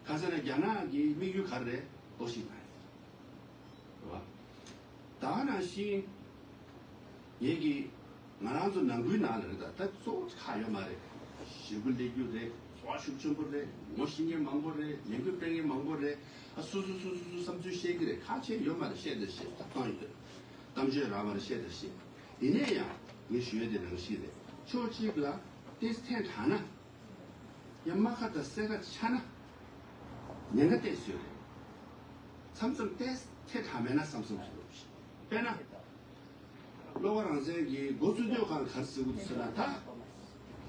གང་ཟེར་ན་རྒྱ་ནག་གི་དམིགས་ཡུལ་ག་རེ་རེད། གཏོར་བཤིག་གནང་ཡ་རེད། རེད་བ། ད་ག་ནང་བཞིན་ངེད་ཀྱི་ང་རང་ཚོ་ནང་ཁུལ་ནང་ལ་རེད། ད་ད་གཙོ་བོ་ཁག་ཡོད་མ་རེད། ཞི་རྒོལ་སླེབས་རྒྱུ་རེད། ཚོར་བ་ཤུགས་ཆེན་པོ་རེད། ངོ་ཤེས་མཁན་མང་པོ་རེད། ལས་འགུལ་སྤེལ་མཁན་མང་པོ་རེད། ཨ་སོ་སོ་སོ་སོ་སོ་བསམ་ཚུལ་བཤད་ཀྱི་རེད། ཁག་ཆེ་ཡོད་མ་རེད། བཤད་དང་བཤད་ཐོག་བཏང་ཡོད་རེད། གཏམ་བརྗོད་རག་མ་རེད། བཤད་དང་བཤད། ཡིན་ན་ཡང་ངས་ཞུ་ཡ་དེ་ནང་བཞིན་རེད། ཕྱོགས་གཅིག་ལ་ཏོག་ཙམ་ཐལ་དྲགས་ན། ཡང་རྨ་ཁ་དང་སེར་ཁ་ཆགས་ན། ཉེན་ཁ་ཏོག་ཙམ་ཡོད་རེད། མཚམས་མཚམས་ཏོག་ཙམ་ཐལ་དྲགས་མེད་ན་བསམ་བསམ་ཞིག་ལོག་བྱེད། དཔེར་ན། སློབ་དགའ་རང་བཙན་གྱིས་འགོ་བཙུགས་དུས་སྒང་ག་རེ་ཟེར་གྱི་འདུག་ཟེར་ན། ད་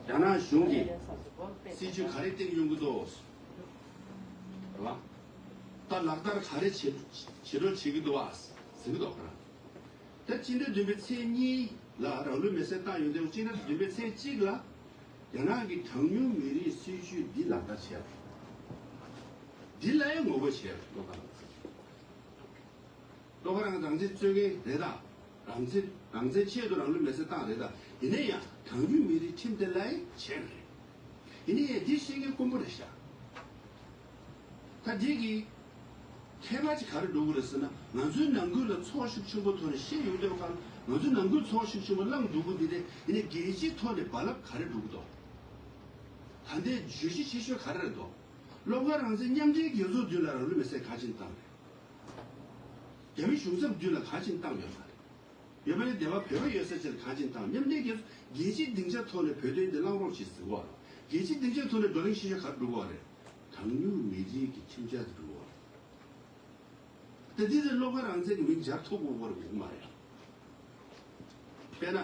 རྒྱ་ནག་གཞུང་གིས་སྲིད་ཇུས་ག་རེ་བཏིང་ཡོང་གི་འདུག་རེད་བ། ད་ལག་བསྟར་ག་རེ་བྱེད་བྱེད་རོགས་བྱེད་ཀྱི་འདུག་བ་ཟེར་གྱི་འདུག་ཁོ་རང་། ད་སྤྱི་ཟླ་བདུན་པའི་ཚེས་གཉིས་ལ་རང་ལུས་མེར་སྲེག་བཏང་ཡོང་དུས། སྤྱི་ཟླ་བདུན་པའི་ཚེས་གཅིག་ལ་རྒྱ་ནག་གི་གྲངས་ཉུང་མི་རིགས་སྲིད་ཇུས་འདི་ལག་བསྟར་བྱས་པ། འདི་ལ་ཡང་ངོ་རྒོལ་བྱས་པ། སློབ་དགའ་རང་བཙན། སློབ་དགའ་རང་རང་བཙན་རྩོད་མཁན་རེད་ད། རང་བཙན་རང་བཙན་ཆེད་དུ་རང་ལུས་མེར་སྲེག་བཏང་རེད་ད། ཡིན་ན་ཡང་གྲངས་ཉུང་མི་རིགས་ཁྲིམས་དེ་ལ་ཡང་བྱས་པ་རེད། ཡིན་ན་ཡང་འདི་ཤེས་མཁན་དཀོན་པོ་རེད་ཤག་ད་འདི་གི་ཁྱད་པར་ཅིག་ག་རེ་འགྲོ་གི་རེད་ཟེར་ན། ང་ཚོའི་ནང་ཁུལ་ལ་ཚོར་ཤུགས་ཆེན་པོ་ཐོག་ནས་བཤད་ཡོང་དུས་སྒང་། ང་ཚོའི་ནང་ཁུལ་ཚོར་ཤུགས་ཆེན་པོ་བསླངས་འདུག་གི་འདི་རེད། ཡིན་ནའི་རྒྱལ་སྤྱིའི་ཐོག་ནས་རྦ་རླབས་ག་རེ་འགྲོ་གི་འདུག་ད་ལྟའི་བརྗོད་གཞི་ཆེ་ཤོས་ག་རེ་རེད་འདུག་སློབ་དགའ་རང་བཙན་མཉམ་འབྲེལ་རྒྱལ་ཚོགས་མདུན་ལ་རང་ལུས་མེར་སྲེག་ག་ཅིག་བཏང་རེད། རྒྱ་མི་གཞུང་ཚབ་མདུན་ལ་ག་ཅིག་བཏང་ཡོད་མ་རེད། ཡོད་པ་ནི་སྡེ་བ་བོད་པ་ཡོད་ས་ཅིག་ལ་ག་ཅིག་བཏང་། མཉམ་འབྲེལ་རྒྱལ་ཚོགས་རྒྱལ་སྤྱིའི་སྡིངས་ཆ་ཐོག་ནས་བོད་དོན་འདི་བླང་རོགས་བྱེད་ཟེར་བ་རེད། རྒྱལ་སྤྱིའི་སྡིངས་ཆ་ཐོག་ནས་བགྲོ་གླེང་ཤེས་བྱ་ག་རེ་འགྲོ་བ་རེད། གྲངས་ཉུང་མི་རིགས་ཀྱི་ཁྲིམས་འཆར་དེ་འགྲོ་བ་རེད། ད་འདི་དེ་སློབ་དགའ་རང་བཙན་གྱི་མིང་སྦྱར་ཐུབ་དགོས་པ་རེད་མ་རེད། དཔེར་ན།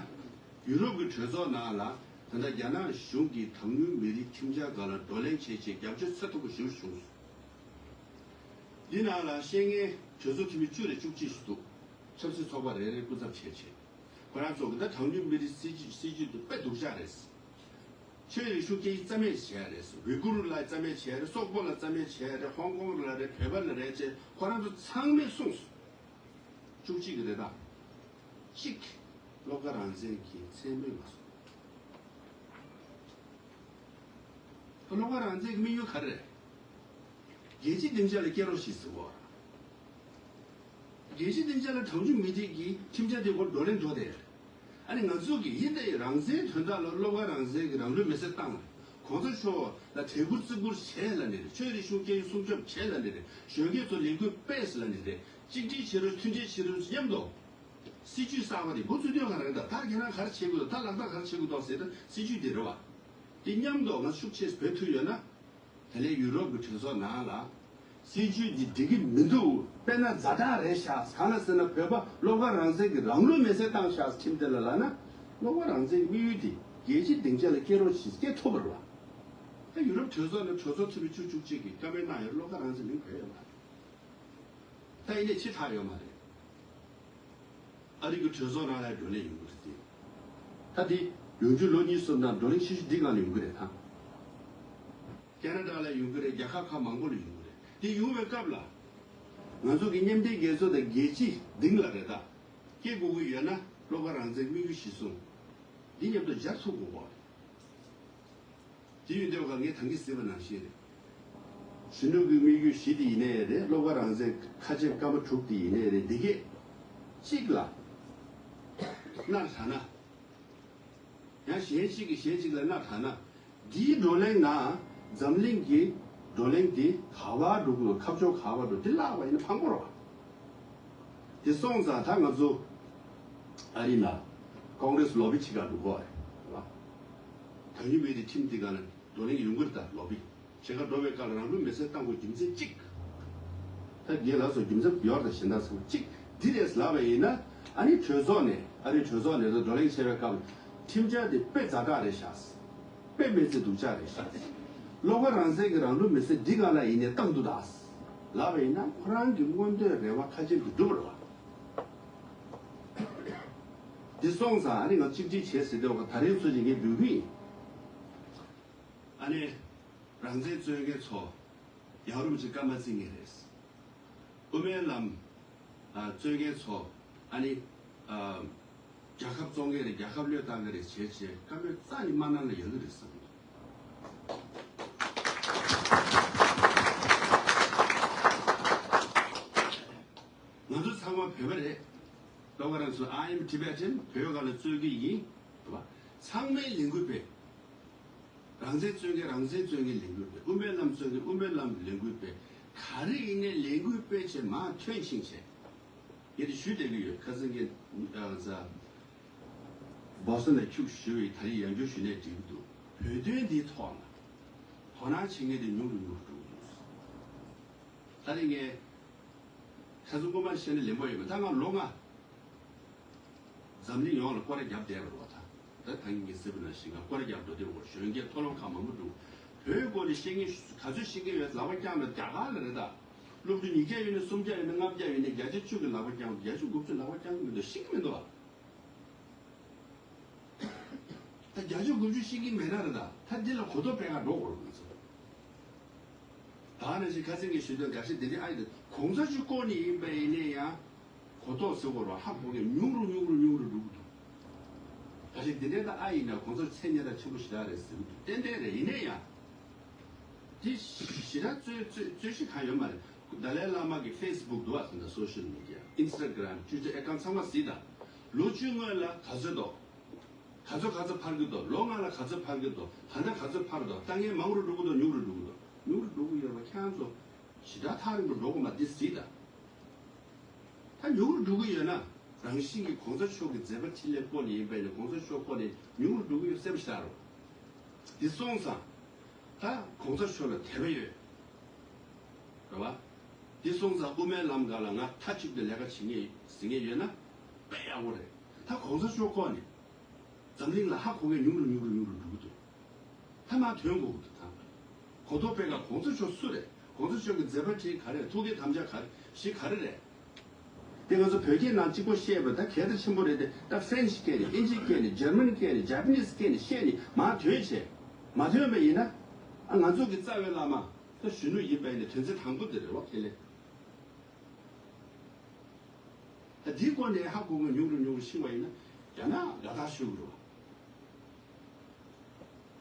ཡུ་རོབ་ཀྱི་གྲོས་ཚོགས་ནང་ལ་ད་ལྟ་རྒྱ་ནག་གཞུང་གིས་གྲངས་ཉུང་མི་རིགས་ཁྲིམས་འཆར་སྒང་ལ་བགྲོ་གླེང་བྱེད་ཆེད་རྒྱབ་སྐྱོར་ཚད་མཐོ་པོ་ཞིག་བྱུང་སོང་། འདི་ནང་ལ་བཤད་མཁན་གྲོས་ཚོགས་འཐུས་མི་བཅུ་ནས་བཅུ་གཅིག་ཞིག་འདུག་ཆབ་སྲིད་ཚོགས་པ་རེ་རེའི་སྐུ་ཚབ་བྱས་བྱས། ཁོ་རང་ཚོ་གི་ད་གྲངས་ཉུང་མི་རིགས་སྲིད་ཇུས་སྲིད་ཇུས་དེ་དཔེ་སྡུག་ཅག་རེད། ཆོས་རིག་གཞུང་སྐད་ཡིག་རྩ་མེད་བྱས་རེད། ཝི་གུར་ལ་རྩ་མེད་བྱས་རེད། སོག་པོ་ལ་རྩ་མེད་བྱས་རེད། ཧོང་ཀོང་ལ་རེད། བོད་པ་ལ་རེད་ཅེས་ཁོ་རང་ཚོ་ཚང་མས་གསུངས་སོང་། བཅུ་གཅིག་རེད་ད། གཅིག་སློབ་དགའ་རང་བཙན་གྱི་མཚན་སྨོས་མ་སོང་། སློབ་དགའ་རང་བཙན་གྱི་དམིགས་ཡུལ་ག་རེ་རེད། རྒྱལ་སྤྱིའི་སྡིངས་ཆ་ལ་སྐྱེལ་རོགས་ཞེས་ཟེར་བ། རྒྱལ་སྤྱིའི་སྡིངས་ཆ་ལ་གྲངས་ཆུང་མི་རིགས་ཀྱི་ཁྲིམས་འཆར་དེ་སྐོར་བགྲོ་གླེང་འགྲོ་དེ། ཨ་ནི་ང་ཚོ་གི་ཡིན་དེ་རང་བཙན་དོན་དག་ལ་སློབ་གར་རང་བཙན་གྱི་རང་ལུས་མེར་སྲེག་བཏང་། གོང་ས་མཆོག་ལ་དད་བཀུར་བརྩི་བཀུར་བྱས་ལབ་ནི་རེད། ཆོས་རིག་གཞུང་སྐད་ཡིག་སྲུང་སྐྱོབ་བྱས་ལབ་ནི་རེད། གཞོན་སྐྱེས་ཚོ་ལས་འགུལ་སྤེལ་ལབ་ནི་རེད། གཅིག་སྒྲིལ་བྱེད་རོགས། མཐུན་སྒྲིལ་བྱེད་རོགས། མཉམ་དུ་སྲིད་ཇུས་གསར་པ་དེ་འགོ་བཙུགས་དུས་ག་རེ་རེད། ད་ད་ཁྱེད་རང་ག་རེ་བྱེད་དགོས་འདུག་ད་ལག་བསྟར་ག་རེ་བྱེད་དགོས་འདུག་ཟེར་ན་སྲིད་ཇུས་དེ་རེད་བ། དེ་མཉམ་དུ་ང་ཤུགས་ཆེ་འབད་ཐུབ་ཡོད་ན། ད་ལན་ཡུ་རོབ་ཀྱི་གྲོས་ཚོགས་ནང་ལ་སྲིད་ཇུས་འདི་འགྲིག་གི་མི་འདུག་དཔེར་ན་ཛ་དྲག་རེད་ཤག་གང་ལ་ཟེར་ན་བོད་པ་སློབ་གར་རང་བཙན་གྱི་རང་ལུས་མེར་སྲེག་བཏང་ཤག་ཁྲིམས་དེ་ལ་ལབ་ན། སློབ་གར་རང་བཙན་གྱི་དམིགས་ཡུལ་དེ་རྒྱལ་སྤྱིའི་སྡིངས་ཆ་ལ་སྐྱེལ་རོགས་ཞེས་སྐྱེལ་ཐུབ་པ་རེད་བ། ད་ཡུ་རོབ་གྲོས་ཚོགས་ནང་གྲོས་ཚོགས་འཐུས་མི་བཅུ་བཅུ་གཅིག་གིས་བཀའ་མོལ་གནང་ཡོད། སློབ་གར་རང་བཙན་མིང་བོས་ཡོད་མ་རེད། ད་ཡིན་ནའི་ཕྱི་ཐག་ཡོད་མ་རེད། ཨ་རི་གི་གྲོས་ཚོགས་ནང་ལ་བགྲོ་གླེང་ཡོང་གི་རེད་དེ། ད་དེ་ཡོང་རྒྱུ་ལོ་གཉིས་གསུམ་ནང་བགྲོ་གླེང་ཤུལ་ཤུལ་འདི་སྒང་ལ་ཡོང་གི་རེད་ད། ཁེ་ན་ཌ་ལ་ཡོང་གི་རེད། རྒྱལ་ཁབ་ཁག་མང་པོ་ལ་ཡོང་གི་རེད། དེ་ཡོང་བའི་སྐབས་ལ། ང་ཚོ་གི་མཉམ་འབྲེལ་རྒྱལ་ཚོགས་དང་རྒྱལ་སྤྱིའི་སྡིངས་ལ་རེད་ད། སྐྱེལ་དགོས་ཀྱི་ཡོད་ན་སློབ་གར་རང་བཙན་དམིགས་ཡུལ་གཞིར་བཟུང་། འདི་མཉམ་དུ་སྦྱར་ཐུབ་དགོས་པ་རེད། དེ་ཡོད་དུས་ཀ་ངས་ད་གིན་ཟེར་བ་ནང་བཞིན་རེད། གཞོན་ནུ་གི་དམིགས་ཡུལ་བཞི་དེ་ཡིན་ནའི་རེད། སློབ་གར་རང་བཙན་ཁ་ཆེམས་སྐར་མ་དྲུག་དེ་ཡིན་ནའི་རེད། འདི་གས་གཅིག་ལ་མནར་དྲགས་ན། ཡང་གཞན་གཅིག་གིས་གཞན་གཅིག་ལ་མནར་དྲགས་ན། འདིའི་བགྲོ་གླེང་ནང་འཛམ་གླིང་གི་བགྲོ་གླེང་འདི་ག་བར་འགྲོ་དགོས། ཁ་ཕྱོགས་ག་བར་འགྲོ། འདི་བརླག་པ་ཡིན་ན་ཕངས་པོ་རེད་བ། དེ་སོང་ཙང་ད་ང་ཚོ་ཨ་རི་ནང་ཀོང་རེ་སི་ལོ་བི་བྱེད་གར་འགྲོ་དགོས་རེད་བ། དོན་ཡོད་མེད་དེ་ཁྲིམས་དེ་ག་ལ་བགྲོ་གླེང་ཡོང་གི་རེད། ད་ལོ་བི་བྱེད་གར་འགྲོ་བའི་སྐབས་ལ་རང་ལུས་མེར་སྲེག་བཏང་དགོས་རྒྱུ་མཚན་གཅིག་ད་རྒན་ལགས་ཚོ་རྒྱུ་མཚན་ཡོད་རེད། ད་གཞན་དག་ཚང་མ་གཅིག་འདི་རེད་ལབ་པ་ཡིན་ན། ཨ་ནི་གྲོས་ཚོགས་ནས་ཨ་རི་གྲོས་ཚོགས་ནས་བགྲོ་གླེང་བྱེད་པའི་སྐབས་ཁྲིམས་འཆར་དེ་དཔེ་ཛ་དྲག་རེད་ཤག་དཔེ་མི་སྲིད་སྡུག་ཅག་རེད་ཤག་སློབ་གར་རང་བཙན་གྱི་རང་ལུས་མེར་སྲེག་འདི་ག་ལ་ཡིན་ནའི་བཏང་འདུག་ད་ལབ་པ་ཡིན་ན། ཁོ་རང་གི་མངོན་འདོད་རེ་བ་ཁ་ཆེམས་དེ་འགྲུབ་པ་རེད་བ། འདི་སོང་ཙང་ཨ་ནི་ང་གཅིག་སྒྲིལ་བྱེད་ཟེར་དུས་ད་རིང་ཚོ་ཅིག་ངས་འབུལ་གི་ཡིན། ཨ་ནི་རང་བཙན་རྩོད་མཁན་ཚོ་ཡང་རུམ་གྱི་སྐར་མ་བརྩི་ངེས་རེད། དབུ་མའི་ལམ་རྩོད་མཁན་ཚོ་ཨ་ནི་རྒྱལ་ཁབ་བཙོང་མཁན་རེད། རྒྱལ་ཁབ་བློས་བཏང་མཁན་རེད་བྱས་བྱས་བཀའ་མོལ་རྩ་ནས་མ་གནང་ན་ཡག་གི་རེད་བསམ་གྱི་འདུག་ང་ཚོ་ཚང་མ་བོད་པ་རེད། ལྟོ་ག་རང་ཚོ་I am Tibetan བོད་སྒང་ལ་རྩོད་ཀྱི་ཡིན། རེད་བ། ཚང་མས་ལས་འགུལ་སྤེལ། རང་བཙན་རྩོད་མཁན་རང་བཙན་རྩོད་མཁན་ལས་འགུལ་སྤེལ། དབུ་མའི་ལམ་རྩོད་མཁན་དབུ་མའི་ལམ་ལས་འགུལ་སྤེལ། ག་རེ་ཡིན་ནའི་ལས་འགུལ་སྤེལ་བྱས་མར་ཐོན་ཕྱིན་བྱས། ངས་དེ་ཞུས་བསྡད་ཀྱི་ཡོད། ཁ་སང་གི་ཨ་ཟ་བོ་སི་ཊོན་ལ་ཁྱུག་ཞུ་བའི་ད་རེས་ཡང་བསྐྱར་ཞུས་ནའི་འགྲིག་གི་འདུག་བོད་དོན་འདིའི་ཐོག་ལ་དོ་སྣང་བྱེད་མཁན་དེ་ཉུང་རུ་ཉུང་རུ་འགྲོ་གི་འདུག་ད་རེས་ངས་ཁ་སང་སྐུ་མ་བཤད་ན་ལེན་པོ་ཡོད་པ། ད་ང་ལོ་ལྔ། འཛམ་གླིང་ཡོངས་ལ་སྐོར་ར་བརྒྱབ་བསྡད་པ་རེད་བ། ད་ད་ཐང་གི་ངས་ཟེར་བ་ནང་བཞིན་ང་སྐོར་ར་བརྒྱབ་འགྲོ་དེ་བར་གཞོན་སྐྱེས་མཐོ་སློབ་ཁག་མང་པོ་འགྲོ། བོད་སྐོར་ནས་ཤེས་མཁན་ག་ཚོད་ཤེས་མཁན་ཡོད་ལག་པ་བརྐྱངས་ན་རྒྱ་གར་ལ་རེད་ད། སློབ་ཕྲུག་ཉིས་བརྒྱ་ཡོད་ན་སུམ་བརྒྱ་ཡོད་ན་ལྔ་བརྒྱ་ཡོད་ན་བརྒྱ་ཆ་བཅུ་གི་ལག་པ་བརྐྱངས། བརྒྱ་ཆ་དགུ་བཅུ་ལག་པ་བརྐྱངས་གི་མི་འདུག་ཤེས་ཀྱི་མི་འདུག་བ། ད་བརྒྱ་ཆ་དགུ་བཅུ་ཤེས་ཀྱི་མེད་ན་རེད་ད། ད་འདི་ལ་གོ་རྟོགས་སྤེལ་ག་འགྲོ་དགོས་རེད་ང་ཚོ། ད་ནང་བཞིན་ཁ་སང་གི་ཞུས་དོན་འགའ་ཤས་འདི་འདྲའི་ཨ་ཡི་འདུག་གོང་ས་མཆོག་བསྐོ་ནི་ཡིན་པ་ཡིན་ནའི་ཡང་གོ་རྟོགས་ཟེར་དགོས་རེད་བ། ཧ་གོ་མཁན་ཉུང་རུ་ཉུང་རུ་ཉུང་རུ་འགྲོ་གི་འདུག་འགའ་ཤས་འདི་འདྲའི་ད་ཨ་ཡིན་ན་གོང་ས་མཆོག་མཚན་སྙན་གྲགས་ཆེན་པོ་ཞེ་དྲག་རེད་ཟེར་གི་འདུག་ཏན་ཏན་རེད། ཡིན་ནའི་ཡང་འདི་ཞེ་དྲག་རྩོད་རྩོད་རྩོད་གཞི་གང་ཡོད་མ་རེད། ཏཱ་ལའི་བླ་མ་གི་ཕེ་སི་བུག་འདུག་བ། ད་སོ་ཤལ་མི་ཌི་ཡ་ཨིན་སི་ཊ་གྷི་རམ་ཊུ་ཝི་ཊར་ཨེ་ཀའུན་ཊི་ཚང་མ་གཟིགས་དང་། ལོ་བཅུའི་སྔོན་ལ་ག་ཚོད་འདུག་ག་ཚོད་ག་ཚོད་འཕར་གྱི་འདུག་ལོ་ལྔ་ལ་ག་ཚོད་འཕར་གྱི་འདུག་ད་ལྟ་ག་ཚོད་འཕར་འདུག་ལྟ་མཁན་མང་རུ་འགྲོ་གི་འདུག་ཉུང་རུ་འགྲོ་གི་འདུག་ཉུང་རུ་འགྲོ་གི་ཡོད་པ་ཁྱེད་རང་ཚོ་ཞེ་དྲག་ཐག་རིང་པོ་འགྲོ་དགོས་མ། འདི་གཟིགས་དང་། ད་ཉུང་རུ་འགྲོ་གི་ཡོད་ན་རང་བཞིན་གྱིས་གོང་ས་མཆོག་གི་མཛད་པ་འཕྲིན་ལས་སྐོར་ནས་ཡིན་པས་ན་གོང་ས་མཆོག་སྐོར་ནས་ཉུང་རུ་འགྲོ་གི་ཡོད་གསལ་པོ་ཞེ་དྲག་རེད། འདི་སོང་ཙང་ད་གོང་ས་མཆོག་ལ་དད་པ་ཡོད། རེད་བ། འདི་སོང་ཙང་དབུ་མའི་ལམ་སྒང་ལ་ང་མཐའ་གཅིག་ཏུ་ལས་ཀ་བྱེད་ངེས་ཟེར་ངེས་ཡོད་ན་དཔེ་ཡག་པོ་རེད། ད་གོང་ས་མཆོག་སྐོར་ནས་འཛམ་གླིང་ལ་ཧ་གོ་མཁན་ཉུང་རུ་ཉུང་རུ་ཉུང་རུ་འགྲོ་གི་འདུག་ད་མར་ཐོན་དགོས་ཀྱི་འདུག་ད་གོ་རྟོགས་སྤེལ་ག་གོང་ས་མཆོག་སུ་རེད། གོང་ས་མཆོག་གི་མཛད་པ་འཕྲིན་ག་རེ། ཐུགས་ཀྱི་དམ་བཅའ་ག་རེ། གཞི་ག་རེ་རེད། དེ་ང་ཚོ་བོད་སྐད་ནང་གཅིག་པོ་བཤད་པ་ད་གལ་ཆེན་པོ་རེད་དེ། ད་ཧྥ་རན་ཆི་སྐད་ནས་ཨིན་ཇི་སྐད་ནས་འཇར་མན་སྐད་ནས་ཇ་པ་ནིས་སྐད་ནས་བཤད་ནས་མར་ཐོན་བྱས། མ་ཐོན་པ་ཡིན་ན་ཨ་ང་ཚོ་གི་རྩ་བའི་བླ་མ་ད་གཞོན་ནུ་ཡིན་པ་ཡིན་ན་དོན་ཚན་དང་པོ་དེ་རེད་བ། ཁས་ལེན། ད་འདིའི་སྐོར་ནས་ཧ་གོ་མཁན་ཉུང་རུ་ཉུང་རུ་ཕྱིན་པ་ཡིན་ན་ཡང་ན་དགའ་ཐག་ཞུ་དགོས་རེད་བ།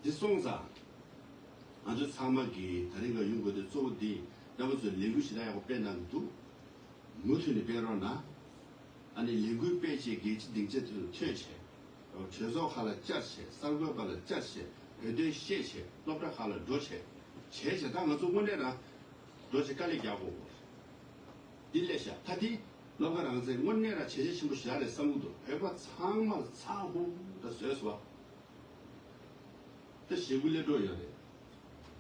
འདི་སོང་ཙང་ང་ཚོ་ཚང་མ་གིས་ད་རིང་ག་ཡོང་དགོས་དེ་གཙོ་བོ་འདི། རྣམ་པ་ཚོས་ལས་འགུལ་ཞེ་དྲག་ཡག་པོ་སྤེལ་གནང་གི་འདུག་མུ་མཐུད་ནས་སྤེལ་རོགས་གནང་། ཨ་ནི་ལས་འགུལ་སྤེལ་བྱས་རྒྱལ་སྤྱི་སྡིངས་ཆ་དེ་ལ་ཐོན་བྱས། གྲོས་ཚོགས་ཁག་ལ་བཅར་བྱས། གསར་འགོད་པ་ལ་བཅར་བྱས། བོད་དོན་བཤད་བྱས། སློབ་གྲྭ་ཁག་ལ་འགྲོ་བྱས། བྱས་བྱས་ད་ང་ཚོ་དངོས་གནས་རང་འགྲོ་བྱས་དཀའ་ལས་རྒྱག་དགོས་པ་རེད། འདི་ལས་བཞག་ད་དེ་སློབ་དགའ་རང་བཙན་དངོས་གནས་རང་བྱས་རྗེས་ཆེན་པོ་ཞེ་དྲག་རེད་བསམ་གྱི་འདུག་བོད་པ་ཚང་མ་ཚ་ཧུ་ད་བཟོས་སོང་བ། ད་ཞེ་དགུ་སླེབས་འགྲོ་ཡོད་རེད།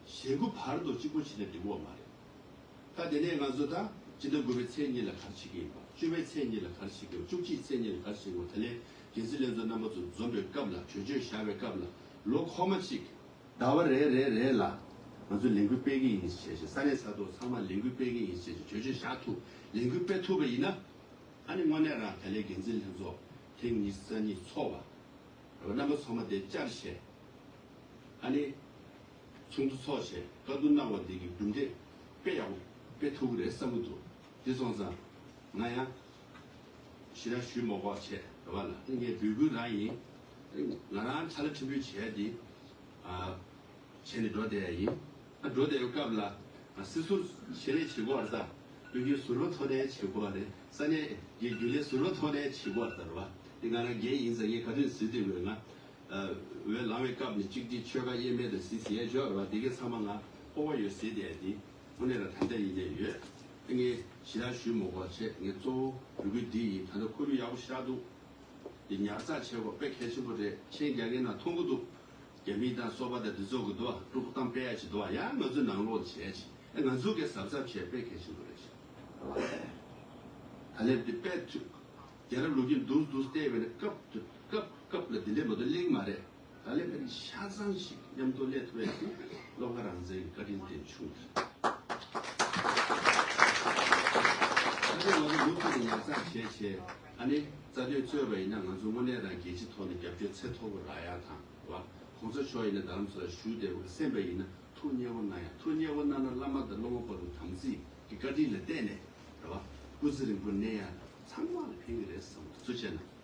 ཞེ་དགུ་བར་དུ་གཅིག་པོ་བྱས་ནས་འགྲིག་གི་མ་རེད། ད་དེ་ནས་ང་ཚོ་ད་སྤྱི་ཟླ་དགུ་པའི་ཚེས་གཉིས་ལ་ག་རེ་བྱེད་ཀྱི་ཡིན་པ། བཅུ་པའི་ཚེས་གཉིས་ལ་ག་རེ་བྱེད་ཀྱི་ཡིན་པ། བཅུ་གཅིག་ཚེས་གཉིས་ལ་ག་རེ་བྱེད་ཀྱི་ཡིན་པ། ད་ལན་འགན་འཛིན་ལྷན་ཚོགས་རྣམ་པ་ཚོ་འཛོམས་པའི་སྐབས་ལ། གྲོས་ཆོད་བཞག་པའི་སྐབས་ལ། ལོ་འཁོར་མ་གཅིག་ཟླ་བ་རེ་རེ་རེ་ལ་ང་ཚོ་ལས་འགུལ་སྤེལ་གྱི་ཡིན་ཞེས་བྱས། ས་གནས་ས་ཐོག་ཚང་མ་ལས་འགུལ་སྤེལ་གྱི་ཡིན་ཞེས་བྱས། གྲོས་ཆོད་བཞག་ཐུབ། ལས་འགུལ་སྤེལ་ཐུབ་པ་ཡིན་ན། ཨ་ནི་དངོས་གནས་རང་ད་ལན་འགན་འཛིན་ལྷན་ཚོགས་ཐེངས་ཉི་ཤུ་རྩ་གཉིས་ཚོགས་པ། རྣམ་པ་ཚང་མ་དེ་བཅར་བྱས། ཨ་ནི་ཚོགས་འདུ་ཚོགས་བྱས། བཀའ་བསྡུར་གནང་བ་འདི་གི་གྲུབ་འབྲས་དཔེ་ཡག་པོ་སྤེལ་ཐུབ་ཀྱི་རེད་བསམ་གྱི་འདུག་དེ་སོང་ཙང་ང་ཡང་ཞེ་དྲག་ཞུ་མ་དགོས་བྱས་རེད་བ་ལ། ངས་འབོད་སྐུལ་རང་ཡིན། ང་རང་ཁྲ་ལ་ཕྲན་བུ་བྱས་ཏེ། ཨ། བྱས་ནས་འགྲོ་བསྡད་ཡ་ཡིན། ཨ། འགྲོ་བསྡད་པའི་སྐབས་ལ། ཨ། སྲིད་ཟུར་ཞལ་ལས་བྱེད་དགོས་རེད་ད། བོད་ཀྱི་ཟུར་པ་ཐོག་ནས་བྱེད་དགོས་རེད། ས་གནས་ཀྱི་རྒྱུན་ལས་ཟུར་པ་ཐོག་ནས་བྱེད་དགོས་རེད་ད་རེད་བ། དེ་ང་རང་རྒན་ཡིན་ཙང་ངས་ག་དུས་ཟེར་དུས་ང་། ཨ། འོས་ལངས་པའི་སྐབས་ནས་གཅིག་དེ་ཆོལ་ཁ་དབྱེ་མེད་དུ་ཟེར་ཟེར་ཡ་ཅིག་ཡོད་རེད་བ། དེ་གའི་ཚང་མ་ང་སྤོབས་པ་ཡོད་ཟེར་བསྡད་ཡ་དེ། དངོས་གནས་ལ་ད་ལྟ་ཡིན་ནས་ཡོད། ངས་ཞེ་དྲག་ཞུ་མ་དགོས་བྱས། ངས་གཙོ་བོ་འབོད་སྐུལ་འདི་ཡིན། ད་ལྟ་ཁོར་ཡུག་ཡག་པོ་ཞེ་དྲག་འདུག་དེ་ཉར་ཚགས་བྱེད་དགོས་དཔེ་གལ་ཆེན་པོ་རེད། མཆན་རྒྱག་མཁན་ནང་མཐོང་གི་འདུག་རྒྱ་མི་དང་སོག་པོ་དང་འདི་ཚོ་གི་འདུག་བ། དཀྲུག་གཏམ་སྤེལ་ཡ་ཅིག་འདུག་བ། ཡང་ང་ཚོའི་ནང་ལོགས་བྱས་ཅིག་ཨེ། ང་ཚོ་གིས་གཟབ་གཟབ་བྱས་དཔེ་གལ་ཆེན་པོ་རེད་ཤག་ད་ལན་འདི་དཔེ་ཐུ། རྒྱལ་རབས་ལོ་རྒྱུས་འདུག་འདུག་བལྟས་པས་ན་སྐབས་དེ་སྐབས་སྐབས་ལ་འདི་འདྲས་མ་གཏོགས་གླེང་མ་རེད། ད་ལན་དཔེ་ཆ་ཚང་ཞིག་མཉམ་དུ་སླེབས་ཐུབ་པ་ཡིན་ན་བློ་དགའ་རང་བཙན་གྱི་བཀའ་དྲིན་དེ་བྱུང་། ད་ལན་ང་ཚོ་མུ་མཐུད་དུ་ཉར་ཚགས་བྱས་བྱས། ཨ་ནི་རྩ་དོན་རྩོད་པ་ཡིན་ན་ང་ཚོ་དངོས་གནས་རང་རྒྱལ་སྤྱི་ཐོག་ནས་རྒྱབ་སྐྱོར་ཚད་མཐོ་པོ་རག་ཡ་དང་རེད་བ། གོང་ས་མཆོག་ཡིན་ན་རྡ་རམ་ས་ལ་བཞུགས་བསྡད་པ་གི་གསན་པ་ཡིན་ན་ཐུགས་མཉེས་པོ་གནང་ཡ། ཐུགས་མཉེས་པོ་གནང་ན་བླ་མ་དང་སློབ་དཔོན་པོ་ཏི་དམ་ཚིག་གི་བཀའ་དྲིན་ལ་བརྟེན་ནས་རེད་བ། སྐུ་ཚེ་རིང་པོ་གནས་ཡ་ཚང་མ་ལ་ཕན་གི་རེད་བསམ་གི་འདུག་ཐུགས་རྗེ་ཆེ་གནང་།